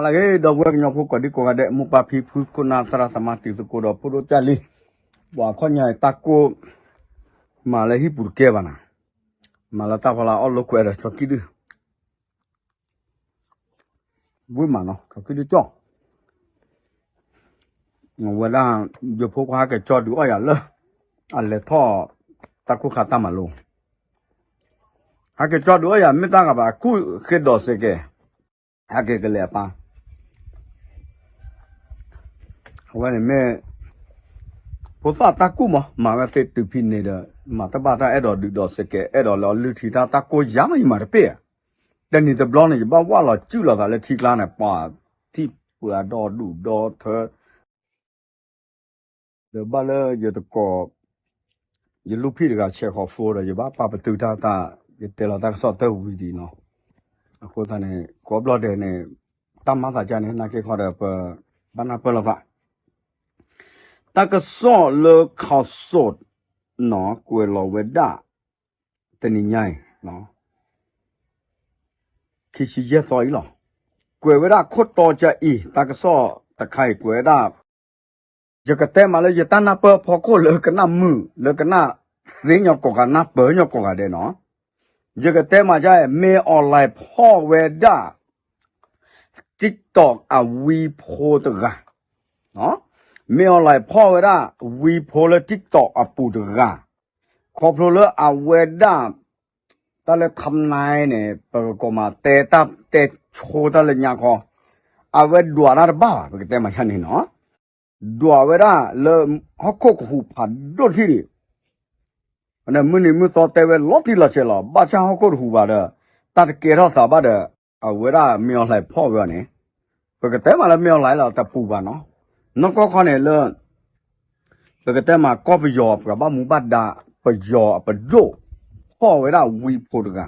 အဂ့ၤ ဒီပုၢ်ဝဲၢ်ကညီဖိကိးဒံကိးဂၤဒဲး မိၢ်ပၢ်ဖံဖု ခိၣ်နၢ်သရၣ်သမါ တံၤသကိးဒီးဖိဒိၣ်ကၢ်လံၤ, ပှၤခီၣ်ညါအံၤတၢ်ကိၢ် မၤလၢဟံၣ်ပူၤတကဲဘၣ်နၤ, မၤလၢတၢ်ဖီလာ်အီၣ်လိာ်ကွဲဒီး ကၠီကံၣ်ဒုၣ် ဝံၣ်မးနီၤ ကၠီကံၣ်ဒုၣ်ကၠီၣ် ဝဲဒၣ် ယဖိခွါဟဲက့ၤကၠီဒုးအီၣ်ယၤလၢ အလဲၤထီၣ် တၢ်ကိၢ်ခါတၢ်မၤလိ, ဟဲက့ၤကၠီဒုးအီၣ်ယၤ မ့ၢ်တၢ်ဂၤဘၣ် အကူၣ်ဃ့ဒိးစ့ၢ်ကီး, ဟဲက့ၤကလဲၤအပၢ် အဝဲန့ၣ်မ့ၢ် ဖိသၣ်တၢ်ကူၣ်မး မၤဝဲသ့တုၤဖဲန့ၣ်ဒီး မၤတဘၣ်တၢ် အဲၣ်ဒိးဒုးဒိးစ့ၢ်ကီး အဲၣ်ဒိးလၢအလုၢ်ထံတၢ် တၢ်ကိၢ်ယါမး ယမၤတပ့ၢ်ဧါ, တနံၤတဘျီန့ၣ် ယဘၣ်ဝၣ်လီၤစုၣ်လီၤသးလၢထံကျါန့ၣ် ပှၤထံၣ်ပှၤဒီဒူၣ်ဒီထၢ ဒီးဘၣ်လၢယတကိး ယလူၢ်ဖံၣ်တဂၤ ဆဲးဃီၤဖိဒီး ယဘၣ်ပာ်ပတုာ်တၢ်တၢ် ယတဲလီၤတၢ်ကစီၣ်တၢ်ဝံၤဒံးနီၤ, အဃိသတးန့ၣ် ကိးဘျီဒဲးန့ၣ် တၢ်မၤသးကါန့ၣ် နာ်က့ခီဒီး ပဘၣ်နၢ်ပၢၢ်လိာ်သး, တၢ်ကစီၣ်လၢ ခီၣ်စိး နီၤ ကွဲးလီၤဝဲဒၣ် တနံၤညါအံၤ ခံဆံယဲၢ်သီအံၤလီၤ. ကွဲးဝဲဒၣ်ခိၣ်တီကၢအံၤ တၢ်ကစီၣ်တခါအံၤကွဲးဝဲဒၣ် ယကတဲမးလၢယတၢ်နၢ်ပၢၢ်ဖီခိၣ်လၢကနၣ်မုာ် လၢကနၣ်သ့ညီကိးဂၤ နၢ်ပၢၢ်ညီကိးဂၤဒဲးနီၤ, ယကတဲမးဒ်အံၤ မ့ၢ်အီၣ်လဲၣ်ဖီၣ်ဝဲဒၣ် TikTok အဝံဖိတဂၤ မ့ၢ်အီၣ်လဲၣ်ဖီၣ်ဝဲဒၣ် ဝံဖိလၢ TikTok အပူၤတဂၤ, ခီဖျိလၢအဝဲဒၣ် တၢ်လၢ ထမ်နၢၣ် န့ၣ် ပကကိးမး တဲတၢ်တဲဆိတၢ်လၢညါခီ, အဝဲဒွးတၢ်တဘၣ်ဘၣ် ပကတဲမးယါန့ၣ်နီၤ, ဒွးဝဲဒၣ်လၢ ဟီၣ်ခိၣ်ကဟူးဖးဒိၣ်တထံၣ်ဒံး မုၢ်နံၤမုၢ်သီတဲဝဲလီၤတံၢ်လီၤဆဲးလီၤ, ဘၣ်ဆၣ်ဟီၣ်ခိၣ်တဟူးဘၣ်ဒီး တၢ်တကဲထီၣ်သးဘၣ်ဒီး အဝဲဒၣ်မ့ၢ်အီၣ်လဲၣ်ဖီၣ်ဝဲအီၤန့ၣ်, ပကတဲမးလၢမ့ၢ်အီၣ်လဲၣ်လီၤ တပူၤဘၣ်နီၤ, နီၢ်ကီၢ်ခီန့ၣ်လၢ ပကတဲမးကီၢ်ပယီၤပှၤဘၣ်မူဘၣ်ဒါ ပယီၤအပဒိၣ် ဖီၣ်ဝဲဒၣ်ဝံဖိတဂၤ,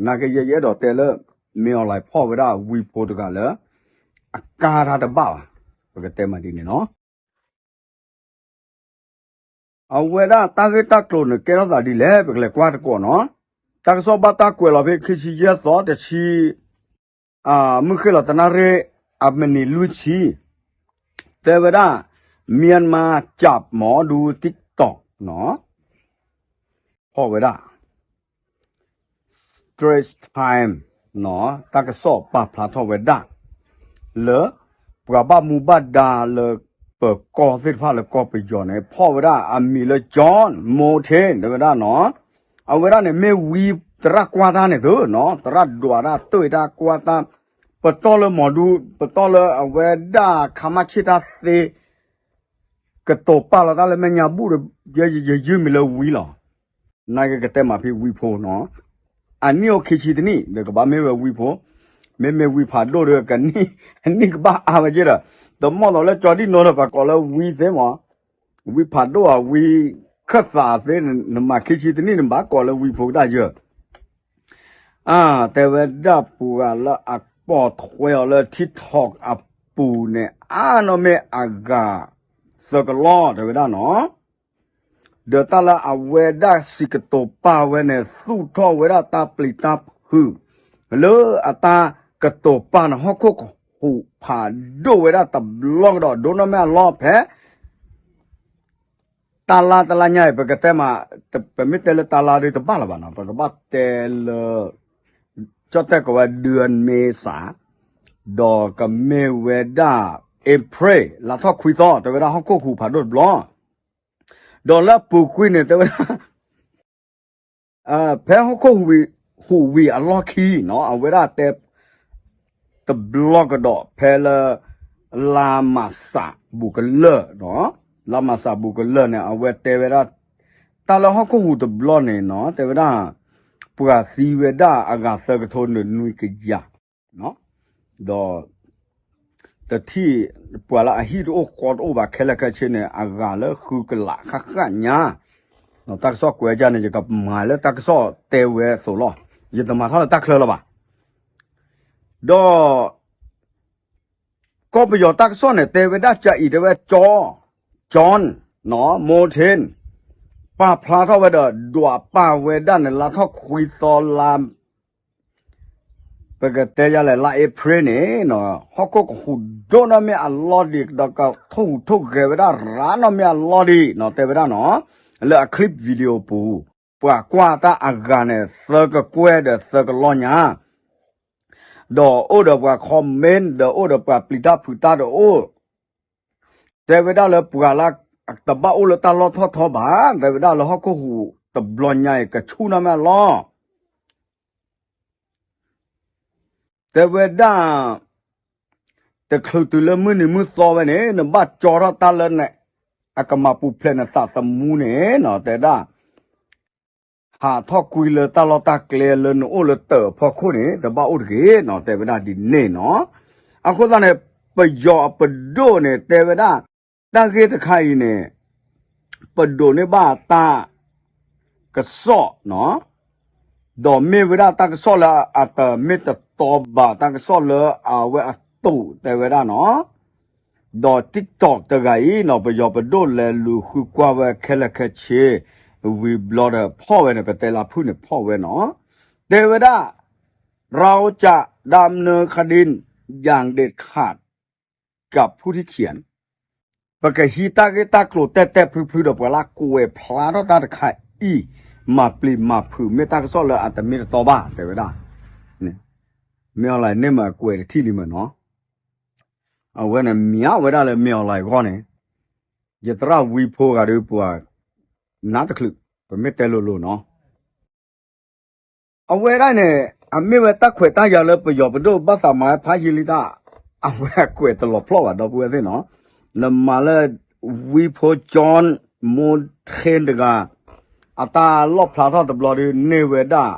နာ်က့ယဲယအဲၣ်ဒိးတဲလၢ မ့ၢ်အီၣ်လဲၣ်ဖီၣ်ဝဲဒၣ်ဝံဖိတဂၤလၢ အကါတၢ်တဘၣ်ဘၣ်, ပကတဲမးဒ်န့ၣ်နီၤ အဝဲဒၣ်တၢ်ဂ့ၢ်တၢ်ကျိၤန့ၣ် ကဲထီၣ်သးဒ်လဲၣ် ပကလဲၤကွၢ်သကိးနီၤ, တၢ်ကစီၣ်ဘၣ်တၢ်ကွဲးလီၤဖဲခံဆံယဲၢ်သီတဆံ မုၢ်ဃ့ၢ်လီၤတနၣ်ရံၣ် အမံးနံးလွံၢ်ဆံ တဲဝဲဒၣ် Myanmar ကၠးမီဒူ TikTok နီၤ ဖီၣ်ဝဲဒၣ် Straits Times နီၤ တၢ်ကစီၣ်ပာ်ဖျါထီၣ်ဝဲဒၣ် လၢ ပှၤဘၣ်မူဘၣ်ဒါလၢပကီၢ်သ့ၣ်တဖၣ်လၢကီၢ်ပယီၤန့ၣ် ဖီၣ်ဝဲဒၣ်အမံၤလၢ John Moulton တဲဝဲဒၣ်နီၤ, အဝဲဒၣ်န့ၣ်မ့ၢ်ဝံသရၣ်ကွၢ်တၢ်န့ၣ်သုနီၤ သရၣ်ဒွးတၢ်တၢ်ကွၢ်တၢ် ပတီၢ်လၢမီဒူ ပတီၢ်လၢအဝဲဒၣ်ခါမၣ်ဆ့ၣ်တၢ်သ့ ကတိၤပာ်လီၤတၢ်လၢမဲာ်ညါဘူၣ်ဒီး ယယုၢ်မံၤလၢဝံလီၤ. နာ်က့ကတဲမးဖဲဝံဖိနီၤ, အနံၣ်အိၣ်ခံဆံတနံၣ် ဒီးကဘၣ်မ့ၢ်ဝဲဝံဖိ, မ့မ့ၢ်ဝံဖးဒိၣ်ဒီး ကနံၣ် အနံၣ်ကဘၣ်အါဝဲက့ဒီး, တမီၢ်သိးလၢကၠီဒံၣ်နိဒီး ပှၤကိးလၢဝံသ့မး, ဝံဖးဒိၣ်ဧါ ဝံခၢၣ်သးသ့, နမၤခံဆံတနံၣ် နဘၣ်ကိးလၢဝံဖိကဒါယၢ အါ တဲဝဲဒၣ်ပှၤလၢအပိာ်ထွဲအီၤလၢ TikTok အပူၤန့ၣ် အါနီၢ်မ့ၢ်အဂၤသၢကလီၢ် တဲဝဲဒၣ်နီၤ, ဒီးတၢ်လၢအဝဲဒၣ်စံးကတိၤပာ်ဝဲန့ၣ် သူၣ်ထီၣ်ဝဲဒၣ်တၢ်ပျံၤတၢ်ဖုး လၢအတၢ်ကတိၤပာ်န့ၣ် ဟီၣ်ခိၣ်ကဟူးဖးဒိၣ်ဝဲဒၣ်တဘျီကဒီး ဒိၣ်နီၢ်မ့ၢ်အလီၢ်ဖဲ တၢ်လါတလါညါအံၤ ပကတဲမး, ပမ့ၢ်တဲလၢတၢ်လါဒုးတဘၣ်လၢၤဘၣ်နီၤ, ပကဘၣ်တဲလၢ ကၠီၣ်တဲၣ်ကိးဝဲ ဒုၣ်မ့ၢ်စး, ဒီးကမ့ၢ်ဝဲဒၣ် April လါထီၣ်ခွံသီ တဲဝဲဒၣ်ဟီၣ်ခိၣ်ဟူးဖးဒိၣ်တဘျီ, ဒီးလၢအပူၤကွံာ်န့ၣ် တဲဝဲဒၣ် ဖဲဟီၣ်ခိၣ်ဟူးဝံၤအလီၢ်ခံနီၤ အဝဲဒၣ်တဲ တဘျီကဒီးဖဲလၢ လါမးစးဘူးကလၢာ်နီၤ, လါမးစးဘူးကလၢာ်န့ၣ် အဝဲတဲဝဲဒၣ် တၢ်လၢဟီၣ်ခိၣ်ဟူးတဘျီန့ၣ်နီၤ တဲဝဲဒၣ် ပှၤသံဝဲဒၣ်အဂၤသၢကထိနွံကယၤ ဒီး တထံၣ် ပှၤလၢအဟံၣ်တအိၣ်ဃီတအိၣ်ဘၣ်ခဲလၢာ်ခဲဆ့န့ၣ် အဂၤလၢဃုကလးဃၣ်ဃၣ်ညါ, တၢ်ကစီၣ်ကွဲးကၢန့ၣ် ယကမၤလၢတၢ်ကစီၣ်တဲဝဲအသိးလီၤ. ယတမၤထီၣ်လၢတၢ်ချၢလၢၤဘၣ်. ဒီး ကီၢ်ပယီၤတၢ်ကစီၣ်န့ၣ် တဲဝဲဒၣ်ကအံၤ တဲဝဲ ကၠီ John နီၤ Moulton ပာ်ဖျါထီၣ်ဝဲဒီး ဒွးပာ်ဝဲဒၣ်န့ၣ် လါထီၣ်ခွံသီလါ ပကတဲယၤလဲၣ် လါ April န့ၣ် ဟီၣ်ခိၣ်ကဟူးဒိၣ်နီၢ်မ့ၢ်အလီၢ်ဒံး ဒီးကထိၣ်ဟူးထိၣ်ဂဲၤဝဲဒၣ်ရၤနီၢ်မ့ၢ်အလီၢ်ဒံးနီၤ တဲဝဲဒၣ်နီၤ, လၢအ clip video ပူၤ ပှၤကွၢ်တၢ်အဂၤန့ၣ် သၢကကွဲၢ်ဒီးသၢကလီၢ်ညါ ဒီးအိၣ်ဒီးပှၤ comment ဒီးအိၣ်ဒီးပှၤပျံၤတၢ်ဖုးတၢ်ဒီးအိၣ် တဲဝဲဒၣ်လၢပှၤလၢ တဘၣ်အိၣ်လၢတၢ်လီၢ်ထီၣ်ထီဘၣ်, တဲဝဲဒၣ်လၢဟီၣ်ခိၣ်ဟူးတဘျီညါအံၤ ကဆူၣ်နီၢ်မ့ၢ်အလီၢ် တဲဝဲဒၣ် တချုးတုၤလၢမုၢ်နံၤမုၢ်သီဝဲန့ၣ် နဘၣ်ကၠီထီၣ်တၢ်လၢ အကမၤပူၤဖျဲးနသးသမူန့ၣ်နီၤ တဲဒၣ် ဟးထီၣ်ကွံလၢတၢ်လီၢ်တၢ်ကျဲလၢနအိၣ်လၢတၢးအဖီခိၣ်န့ၣ် တဘၣ်အိၣ်တဂ့ၤနီၤ တဲဝဲဒၣ်ဒ်န့ၣ်နီၤ. အဃိသတးန့ၣ် ပယီၤအပဒိၣ်န့ၣ် တဲဝဲဒၣ် တၢ်ဂ့ၢ်တခါအံၤန့ၣ် ပဒိးန့ၢ်ဘၣ်တၢ်ကစီၣ်နီၤ ဒီးမ့ၢ်ဝဲဒၣ်တၢ်ကစီၣ်လၢအတမ့ၢ်တတီဘၣ် တၢ်ကစီၣ်လၢအဝဲအတူးတဲဝဲဒၣ်နီၤ ဒီး TikTok တဂၤအံၤနီၤ ပယီၤပဒိၣ်လဲၤလူၤဃုကွၢ်ဝဲခဲလၢာ်ခဲဆ့ ဝံၤဘျီဒီးဖီၣ်ဝဲန့ၣ် ပတဲလၢဖုၣ်န့ၣ်ဖီၣ်ဝဲနီၤ တဲဝဲဒၣ် เราจะดำเนินคดีอย่างเด็ดขาดกับผู้ที่เขียน ပကဟံးတၢ်ဂ့ၢ်တၢ်ကျိၤတဲာ်တဲာ်ဖုဖုဒီးပှၤလၢကွဲးဖျါထီၣ်တၢ်တခါအံၤ မၤပျံၤမၤဖုး မ့ၢ်တၢ်ကစီၣ်လၢအတမ့ၢ်တတီဘၣ် တဲဝဲဒၣ် မ့ၢ်အီၤလၢန့ၣ်မ့ၢ်အကွဲးတထံၣ်လံမ့ၢ်နီၤ အဝဲန့ၣ်မ့ၢ်ဝဲဒၣ်လၢမ့ၢ်အီၤလၢအဂီၢ်န့ၣ် ယသရၣ်ဝံဖိဂၤဒီးပှၤ နါတချုး ပမ့ၢ်တဲလိၤလိၤနီၤ အဝဲဒၣ်န့ၣ် အမ့ၢ်ဝဲတၢ်ခွဲးတၢ်ယာ်လၢပယီၤပဒိၣ်ဘၣ်သးမၤဝဲဖးယံာ်လံတၢ် အဝဲအကွဲးတလီၤဖျီၣ်ဘၣ် ဒီပုၢ်ဝဲၢ်သ့ၣ်နီၤ နမၤလၢ ဝံဖိ John Moulton တဂၤ အတၢ်လီၣ်ဖျါထီၣ်တဘျီဒီး န့ၢ်ဝဲဒၣ်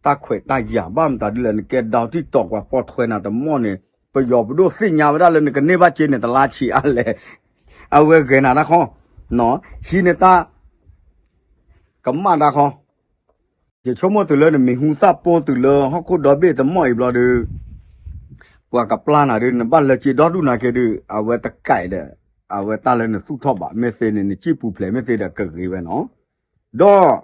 တၢ်ခွဲးတၢ်ယာ်ဘၣ်မတၤဒ်လဲၣ် နကဲဒီး TikTok ပှၤပိာ်ထွဲနၤတမီၢ်န့ၣ် ပယီၤပဒိၣ်သ့ၣ်ညါဝဲဒၣ်လၢနကန့ၢ်ဘၣ်စ့န့ၣ် တလါဆံးအါလဲၣ် အဝဲဂဲၤနၤတၢ်ဃီ ဟံးန့ၢ်တၢ် ကမၣ်တၢ်ဃီ ယဆိကမိၣ်တုၤလၢနမံၤဟူသၣ်ပိတုၤလၢဟီၣ်ခိၣ်ဒီဘ့ၣ်တမီၢ်အံၤဘျီဒီး ပှၤကပျၢ်နၤဒီး နဘၣ်လၢက့ၤဒီဒူၣ်နၤက့ၤဒီး အဝဲတကဲးဒီး အဝဲတၢ်လၢနသူၣ်ထီၣ်ဘၣ် မ့ၢ်သ့န့ၣ် နစံၣ်ပူၤဖျဲးမ့ၢ်သ့ဒီးကဂ့ၤဝဲနီၤ ဒီး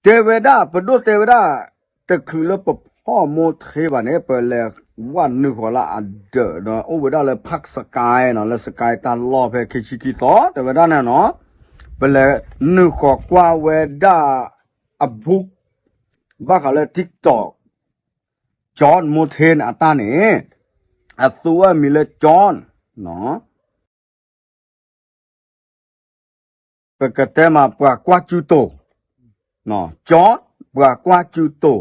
တဲဝဲဒၣ် ပဒိၣ်တဲဝဲဒၣ် တချုးလၢပဖီၣ်မိၢ်ထ့ဘၣ်န့ၣ် ပလဲၤဝဲနုာ်ဃီၤလၢအဒၢးဒီး အိၣ်ဝဲဒၣ်လၢ Park Sky နီၤ လၢ Sky တၢ်လီၢ်ဖဲခံဆံခံသီ တဲဝဲဒၣ်န့ၣ်နီၤ ပလဲၤနုာ်ဃီၤကွၢ်ဝဲဒၣ်အ book ဘၣ်ဃးလၢ TikTok John Moulton အတၢ်န့ၣ် အသူဝဲမံၤလၢ John နီၤ ပကတဲမးပှၤကွၢ်ကၠူတိၤ, John ပှၤကွၢ်ကၠူတိၤ,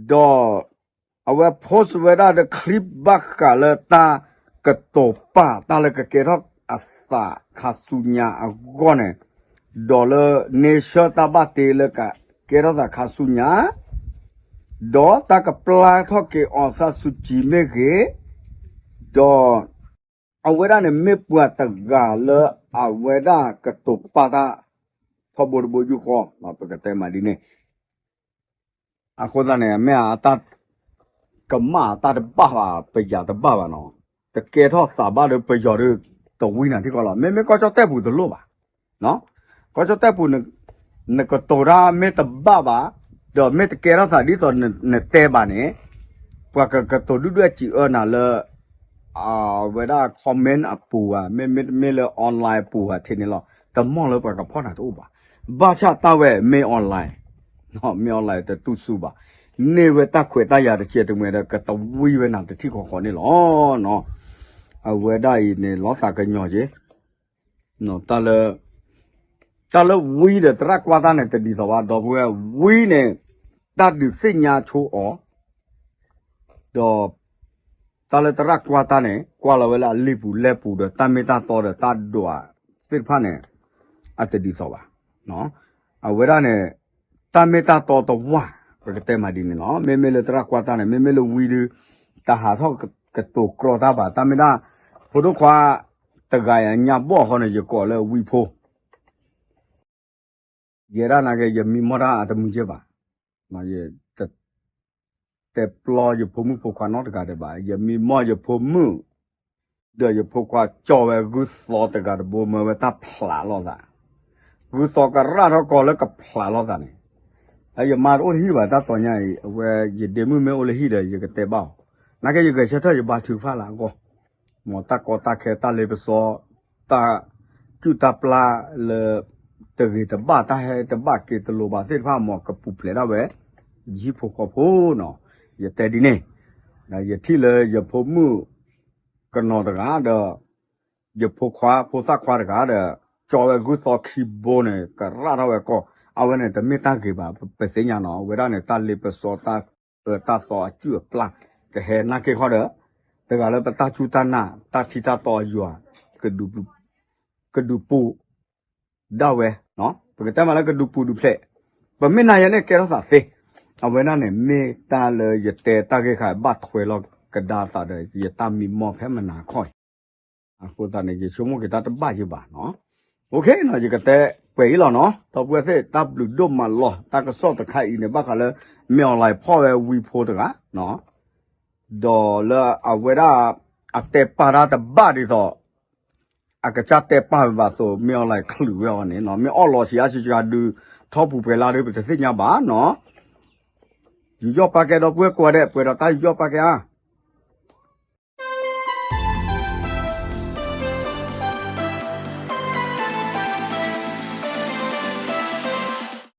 ဒီးအဝဲ post ဝဲဒၣ်ဒီး clip ဘၣ်ဃးလၢတၢ်ကတိၤပာ်တၢ်လၢကကဲထီၣ်အသး ခါဆူညါအဂီၢ်န့ၣ်, ဒီးလၢ nature တၢ်ဘၣ်တ့လၢကကဲထီၣ်သးခါဆူညါ, ဒီးတၢ်ကပျၢ်ထီၣ်က့ၤ အောင်ဆန်းစုကြည် မ့ၢ်ဂ့ၤ, ဒီး အဝဲဒၣ်န့ၣ်မ့ၢ်ပှၤတဂၤလၢအဝဲဒၣ်ကတိၤပာ်တၢ် ထီဘိတဘိယူၢ်ဃီ, ပကတဲမးဒ်န့ၣ်, အဃိသတးန့ၣ် မ့ၢ်အတၢ်ကမၣ်အတၢ်တဘၣ်ဘၣ် ပယၤတဘၣ်ဘၣ်နီၤ, တကဲထီၣ်သးဘၣ်ဒီးပယီၤဒီး တဝံနၤထံကီၢ်လီၤ, မ့မ့ၢ်ကီၢ်ကၠီၣ်တဲၣ်ပူၤတလိၣ်ဘၣ် ကီၢ်ကၠီၣ်တဲၣ်ပူၤ နကတိၤတၢ်မ့ၢ်တဘၣ်ဘၣ်, ဒီးမ့ၢ်တကဲထီၣ်သးဒ်သိးနတဲဘၣ်န့ၣ်, ပှၤကကတိၤဒုၣ်ဒွဲၣ်စံးအၢနၤလၢ အဝဲဒၣ် comment အပူၤဧါ, မ့မ့ၢ်တမ့ၢ်လၢ online အပူၤဧါ ထဲန့ၣ်လီၤ, တမီၢ်လၢပှၤကဖီၣ်နၤတအိၣ်ဘၣ်, ဘၣ်ဆၣ်တၢ်ဝဲမ့ၢ် online, မ့ၢ် online တတူၢ်ဆူဘၣ်, န့ၢ်ဝဲတၢ်ခွဲးတၢ်ယာ်တကဲးတမှဲၤဒီး ကတဝံဝဲနၤတထံၣ်ဃီဃီန့ၣ်လီၤ. အဝဲဒၣ်အံၤန့ၣ် လီၤသးကညီၤက့ၤ တၢ်လၢ တၢ်လၢဝံဒီးသရၣ်ကွၢ်တၢ်န့ၣ် တဒ်သိးဘၣ်, ဒီပုၢ်ဝဲၢ်, ဝံန့ၣ် တၢ်ဒုးသ့ၣ်ညါဆိအီၤ, ဒီး တၢ်လၢသရၣ်ကွၢ်တၢ်န့ၣ် ကွၢ်လီၤဝဲလၢအလံာ်ပူၤလဲၢ်ပူၤဒီး တၢ်မ့ၢ်တၢ်တီဒီးတၢ်ဒွးသ့ၣ်တဖၣ်န့ၣ် အတဒ်သိးဘၣ်. အဝဲဒၣ်န့ၣ် တၢ်မ့ၢ်တၢ်တီတဝၢ်, ပကတဲမးဒ်န့ၣ်လီၤ. မ့မ့ၢ်လၢသရၣ်ကွၢ်တၢ်န့ၣ် မ့မ့ၢ်လၢဝံဒီး တဟးထီၣ်ကတိၤကြီတၢ်ဘၣ်, တၢ်မ့ၢ်ဒၣ် ဖိဒိၣ်ခွါတဂၤအံၤ ညါဘီၣ်အဃိန့ၣ် ယကိးလၢဝံဖိ ယဲဒၣ်နာ်က့ ယမံမီၢ်တၢ်အတမုာ်က့ဘၣ်, ယတတဲပျီယဖိမုၣ်ဖိခွါနီတဂၤဒံးဘၣ်, ယမံမီၢ်ယဖိမုၣ် ဒီးယဖိခွါကၠီဝဲဂုၢ်သီတဂၤတဘိ မၢဝဲတၢ်ဖျးလိာ်သး, ဂုၢ်သီကရၣ်ထီၣ်ကီးလၢကဖျးလိာ်သးန့ၣ်, ယမါတအိၣ်လၢဟံၣ်ဘၣ်တၢ်တီၤညါအံၤ, အဝဲယဒ့မုၣ်မ့ၢ်အိၣ်လၢဟံၣ်ဒီး ယကတဲဘၣ်အီၤ, နာ်က့ယဂဲၤဆၢထၢၣ်ယဘါထုကဖၣ်လၢအဂီၢ်, မ်တၢ်ကီတၢ်ခဲတၢ်လ့ပစီ တၢ်စူၢ်တၢ်ပျၢ်လၢ တဂ့ၤတဘၣ်တၢ်ဟဲတဘၣ်က့ၤတလိၤဘၣ်သ့ၣ်တဖၣ် မ်ကပူၤဖျဲးဒၣ်ဝဲ ယဟံၣ်ဖိဃီဖိနီၤ, ယတဲဒ်န့ၣ်, ယထံၣ်လၢယဖိမုၣ်ကနီၤတဂၤဒီး ယဖိခွါဖိသၣ်ခွါတဂၤဒီး ကၠီဝဲဂုၢ်သီခံဘိန့ၣ် ကရၣ်ထီၣ်ဝဲကီၢ်, အဝဲန့ၣ်တမ့ၢ်တၢ်ဂ့ၤဘၣ် ပသ့ၣ်ညါနီၤ, အဝဲဒၣ်န့ၣ် တၢ်လ့ပစီတၢ်အၢတၢ်သီအစူၢ်အပျၢ် ကဟဲနာ်က့ခီဒီး တဂၤလၢပတၢ်စူၢ်တၢ်နာ် တၢ်ထံတၢ်တီအယွၤ ကဒုးပူၤဒၣ်ဝဲ, ပကတဲမးလၢကဒုးပူၤဒုးဖျဲး, ပမ့ၢ်နာ်ယဲန့ၣ်ကဲထီၣ်သးသ့, အဝဲဒၣ်န့ၣ် မ့ၢ်တၢ်လၢယတဲတၢ်ဂ့ၢ်ခါဘၣ်ထွဲလီၤကဒါသးဒီး ယတၢ်မံမီၢ်ဖဲမနၤခီအံၤ, အဃိသတးန့ၣ် ယဆိကမိၣ်က့ၤတၢ်တဘၣ်ယံၤဘၣ်နီၤ, ယကတဲပှဲၤအံၤလီၤနီၤ, ဒီပုၢ်ဝဲၢ်သ့ၣ် တၢ်ဘျုးဒိၣ်မးလီၤ, တၢ်ကစီၣ်တခါအံၤန့ၣ် ဘၣ်ဃးလၢ မင်းအောင်လှိုင် ဖီၣ်ဝဲဝံဖိတဂၤ ဒီးလၢအဝဲဒၣ် အတဲပာ်တၢ်တဘၣ်ဒ်သိး အကစၢ်တဲပာ်ဝဲဘၣ်အသိး မင်းအောင်လှိုင် ချုးဝဲအီၤန့ၣ်နီၤ, မ့ၢ်အီၣ်လီၤဆံးအါဆံးစှၤဒုး ထီၣ်ပူၤပှဲၤလၢဒုး ပတသ့ၣ်ညါဘၣ်နီၤ, ယူးယီၣ်ပာ်ကဲဒီပုၢ်ဝဲၢ်ကိးဂၤဒဲး ပှဲၤဒီးတၢ်ယူးယီၣ်ပာ်ကဲဧါ,